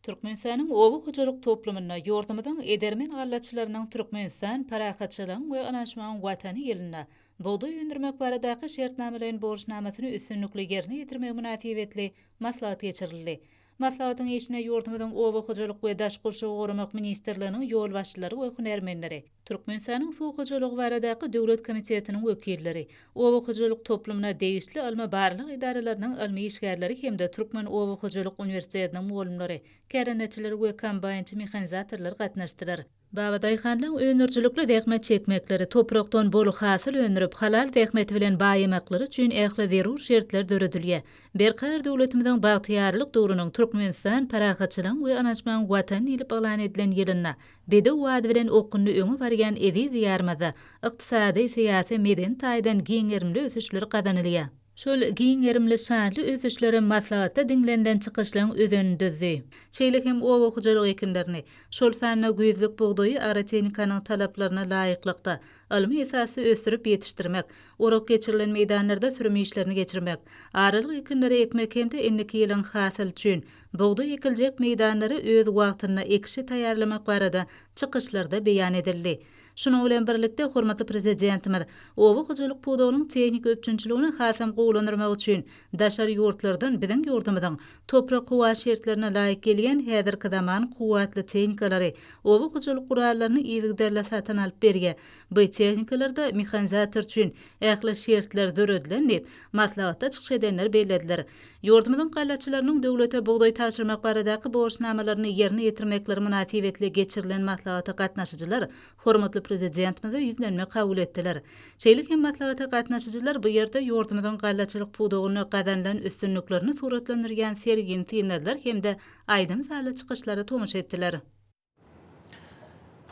Türkmenistanyň oba hojalyk toplumynda ýurdumyzyň edermen gallaçylarynyň Türkmenistan, parahatçylygyň we ynanyşmagyň Watany ýylynda bugdaý öndürmek baradaky şertnamalaýyn borçnamasyny üstünlikli ýerine ýetirmegi mynasybetli maslahat geçirildi. Maslahatyň işine ýurdumyzyň Oba hojalyk we daşky gurşawy goramak ministrliginiň ýolbaşçylary we hünärmenleri, Türkmenistanyň Suw hojalygy baradaky döwlet komitetiniň wekilleri, oba hojalyk toplumyna degişli ylmy-barlag edaralarynyň ylmy işgärleri hem-de Türkmen oba hojalyk uniwersitetiniň mugallymlary, kärendeçiler we kombaýnçy-mehanizatorlar gatnaşdylar. Babadaýhanlaryň öndürijilikli zähmet çekmekleri, toprakdan bol hasyl öndürip, halal zähmeti bilen baýamaklary üçin ähli zerur şertler döredilýär. Berkarar döwletimiziň bagtyýarlyk döwrüniň Türkmenistan, parahatçylygyň we ynanyşmagyň Watany diýlip yglan edilen ýylynda bedew ady bilen okgunly öňe barýan eziz Diýarymyzda ykdysady, syýasy, medeni taýdan giň gerimli ösüşler gazanylýar. Şol giň gerimli şanly ösüşlerem maslahatda diňlenilen çykyşlaryň özenini düzdi. Şeýle hem oba hojalyk ekinlerini, şol sanda güýzlük bugdaýy agrotehnikanyň talaplaryna laýyklykda, ylmy esasda ösdürip ýetişdirmek, orak geçirilen meýdanlarda sürüm işlerini geçirmek, aralyk ekinleri ekmek hem-de indiki ýylyň hasyly üçin bugdaý ekiljek meýdanlary öz wagtynda ekişe taýýarlamak barada çykyşlarda beýan edildi. Şunuň bilen birlikde, hormatly Prezidentimiz oba hojalyk pudagynyň tehniki üpjünçiligini hasam gowulandyrmak üçin daşary ýurtlardan biziň ýurdumyzyň toprak-howa şertlerine laýyk gelýän häzirki zaman kuwwatly tehnikalary, oba hojalyk gurallaryny yzygiderli satyn alyp berýär. Bu tehnikalarda mehanizator üçin ähli şertler döredilen diýip, maslahatda çykyş edenler bellediler. Ýurdumyzyň gallaçylarynyň döwlete bugdaý tabşyrmak baradaky borçnamalaryny ýerine ýetirmekleri mynasybetli geçirilen maslahata gatnaşyjylar hormatly Prezidentimize ýüzlenme kabul etdiler. Şeýle hem maslahata gatnaşyjylar bu ýerde ýurdumyzyň gallaçylyk pudagynda gazanylan üstünliklerini suratlandyrýan sergini synladylar hem-de aýdym-sazly çykyşlara tomaşa etdiler.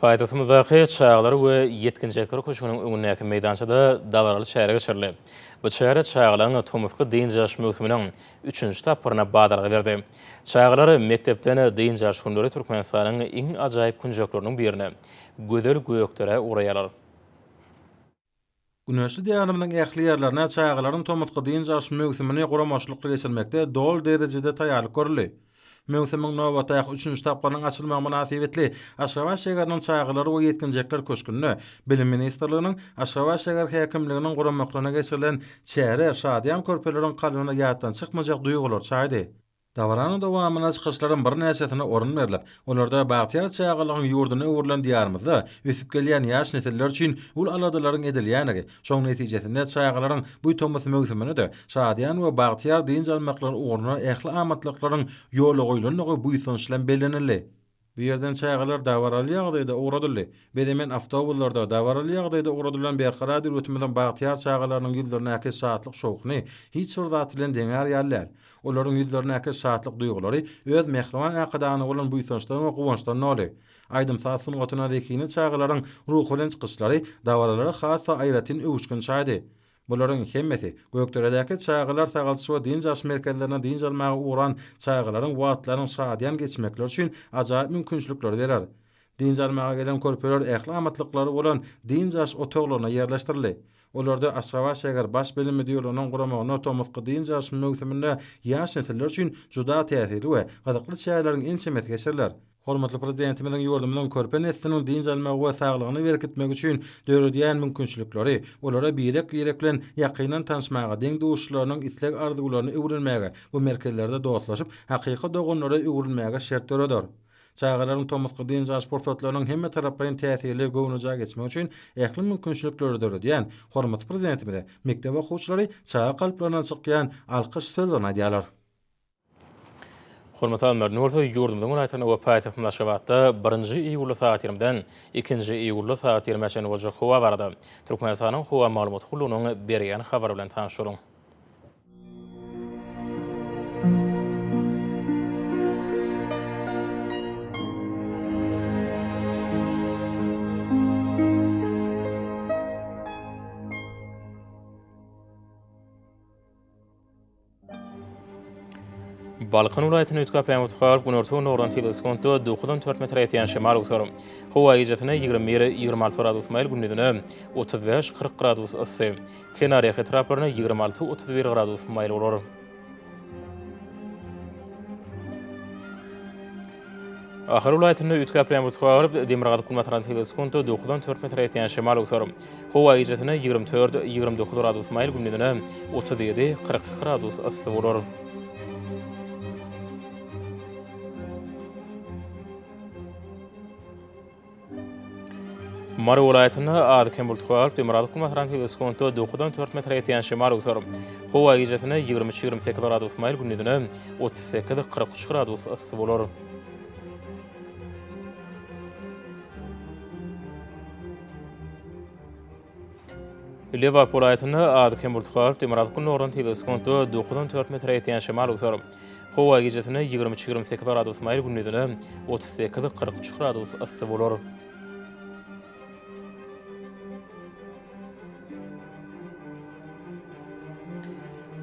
Paýtagtymyzdaky Çagalar we ýetginjekler köşgüniň öňündäki meýdançada dabaraly çäre geçirildi. Bu çäre çagalaryň tomusky dynç alyş möwsüminiň üçünji tapgyryna badalga berdi. Çagalar mekdepden dynç alyş günleri Türkmenistanyň iň ajaýyp künjekleriniň birine, gözel Gökderä ugraýarlar. Güneşli Diýarymyzyň ähli ýerlerinde çagalaryň tomusky dynç alyş möwsümini guramaçylykly geçirmekde doly derejede taýýarlyk görüldi. Möwsümiň nobatdaky üçünji tapgyrynyň açylmagy mynasybetli Aşgabat şägeriniň Çagalar we ýetginjekler köşgünde Bilim ministrliginiň, Aşgabat şäher häkimliginiň guramaklarynda geçirilen çäre şadyýan körpeleriň kalbyna ýatdan çykmajak duýgulary çaýdy. Dabaranyň dowamynda çykyşlaryň birnäçesine orun berlip, olarda bagtyýar çagalygyň ýurduna öwrülen Diýarymyzda ösüp gelýän ýaş nesiller üçin uly aladalaryň edilýändigi, şonuň netijesinde çagalaryň bu tomus möwsüminde-de şadyýan we bagtyýar dynç almaklary ugrunda ähli amatlyklaryň ýola goýlandygy buýsanç bilen bellenildi. Bu ýerden çagalar dabaraly ýagdaýda ugradyldy. Bezemen awtobuslarda dabaraly ýagdaýda ugradylan Berkarar döwletimiziň bagtyýar çagalarynyň ýüzlerindäki şatlyk-şowhuny hiç bir zat bilen deňär ýaly däl. Olaryň ýüzlerindäki şatlyk duýgulary öz mähriban Arkadagyna bolan buýsançdan we guwançdan doly. Aýdym-saz sungatyna zehinli çagalaryň ruhubelent çykyşlary dabaralara has-da aýratyn öwüşgin çaýdy. Bularyň hemmesi Gökderedäki çagalar sagaldyş we dynç alyş merkezlerinde dynç almaga ugran çagalaryň wagtlarynyň şadyýan geçmekleri üçin ajaýyp mümkinçilikleri berer. Dynç almaga gelen körpeler ähli amatlyklary bolan dynç alyş otaglaryna ýerleşdirildi. Olarda Aşgabat şäher Baş bilim müdirliginiň guramagynda tomusky dynç alyş möwsüminde ýaş nesiller üçin juda täsirli we gyzykly çäreleriň ençemesi geçiriler. Hormatly Prezidentimiziň ýurdumyzyň körpe nesliniň dynç almagy we saglygyny berkitmegi üçin döredýän mümkinçilikleri olara birek-birek bilen ýakyndan tanyşmaga, deň-duşlarynyň isleg-arzuwlaryny öwrenmäge, bu merkezlerde dostlaşyp, hakyky doganlara öwrülmäge şert döreder. Çagalaryň tomusky dynç alyş pursatlarynyň hemmetaraplaýyn täsirli, göwnejaý geçmegi üçin ähli mümkinçilikleri döredýän hormatly Prezidentimize mekdep okuwçylary çaga kalplaryndan çykýan alkyş sözlerini aýdýarlar. Hormatly alymlar, indi bolsa ýurdumyzyň welaýatlarynda we paýtagtymyz Aşgabatda birinji iýulda sagat ýigrimiden ikinji iýulda sagat ýigrimä çenli boljak howa barada Türkmenistanyň Howa maglumat gullugynyň berýän habary bilen tanyşdyryň. Balkan welaýatynda üýtgäp ýaňy tutup, günorta-gündogardan tizligi sekuntda dokuzdan dört metre ýetýän şemal öwser. Howa gijesine 21, 26 gradus maýyl, gündizine 35, 40 gradus yssy. Kenarýaka etraplarynda 26, 31 gradus maýyl bolar. Ahal welaýatynda üýtgäp ýaňy tutup, demirgazyk-günbatardan tizligi sekuntda dokuzdan dört metre ýetýän şemal öwser. Howa gijesine 24, 29 gradus maýyl, gündizine 37, 42 gradus yssy bolar. Mary welaýatynda az-kem bulut galyp, demirgazyk-günbatardan tizligi sekuntda dokuzdan dört metre ýetýän şemal öwser. Howa gijesine 23, 28 gradus maýyl, gündizine 38, 43 gradus yssy bolar. Lebap welaýatynda az-kem bulut galyp, demirgazyk-gündogardan tizligi sekuntda dokuzdan dört metre ýetýän şemal öwser. Howa gijesine 23, 28 gradus maýyl, gündizine 38, 43 gradus yssy bolar.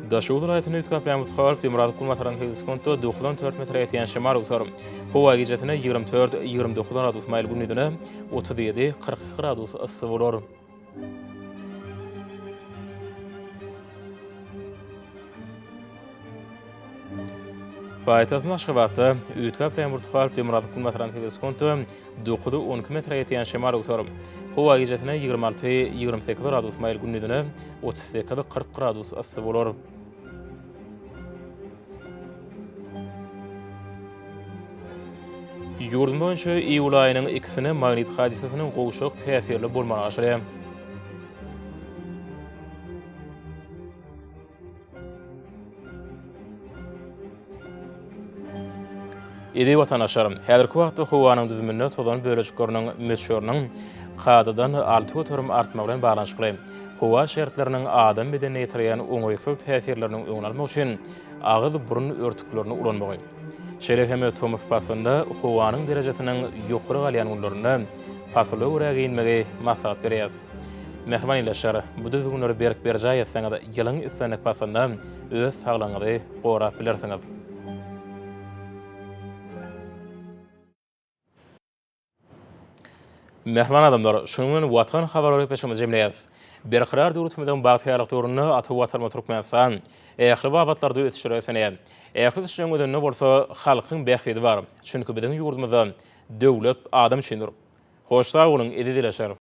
Daşoguz welaýatynda üýtgäp ýagmyr tutup, demirgazyk-günbatardan sekiz sekuntda dokuzdan dört metre ýetýän şemal öwser. Howa gijesine 24, 29 gradus maýyl, gündizine 37, 42 gradus yssy bolar. Paýtagtymyz Aşgabatda üýtgäp ýagmyr tutup, demirgazyk-günbatardan sekiz sekuntda dokuzy 12 metre ýetýän şemal öwser. Howa gijesine 26, 28 gradus maýyl, gündizine 38, 40 gradus yssy bolar. Ýurdumyz boýunça iýul aýynyň ikisine magnit hadysasynyň gowşak täsirli bolmagy garaşylýar. Eziz watandaşlar, häzirki wagtda howanyň düzüminde tozan bölejikleriniň möçberiniň kadadan 6% artmagy bilen baglanyşykly howa şertleriniň adam bedenine ýetirýän oňaýsyz täsirleriniň öňüni almak üçin agyz-burun örtüklerini ulanmagy, şeýle hem tomus paslynda howanyň derejesiniň ýokary galýan günlerinde pasyla görä geýinmegi maslahat berýäris. Mähriban ildeşler, bu düzgünleri berk berjaý etseňiz, ýylyň islendik paslynda öz saglygyňyzy gorap bilersiňiz. Mähriban adamlar, şunuň bilen Watan habarlar gepleşigimizi jemleýäris. Berkarar döwletimiziň bagtyýarlyk döwründe ata Watanymyz Türkmenistan ähli babatlarda ösüşlere ösenýär. Ähli ösüşleriň özeninde bolsa halkyň bähbidi bar. Çünki biziň ýurdumyzda döwlet adam üçindir. Hoş sag boluň, eziz ildeşler!